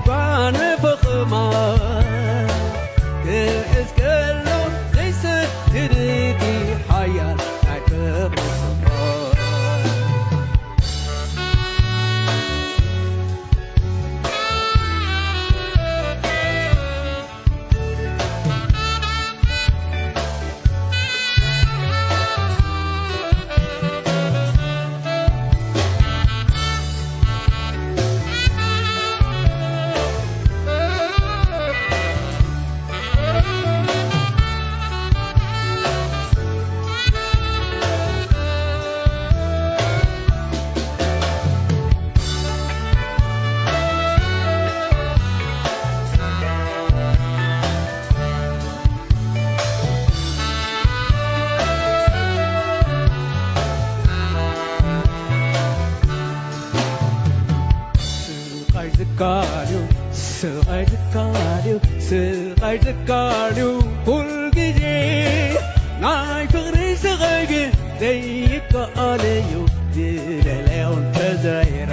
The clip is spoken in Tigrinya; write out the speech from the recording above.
ጓነ ብኽማ ክሕዝ ከሎ ዘይሰድድ ሓያል ናይ ፍቕሪ ስፍራ። ስቓይ ዝካልዩ፣ ስቓይ ዝካልዩ፣ ስቓይ ዝካልዩ ኩል ግዜ ናይ ፍቕሪ ስቓይ ግን ዘይከኣል እዩ። ዝደለዮ እንተዘይረ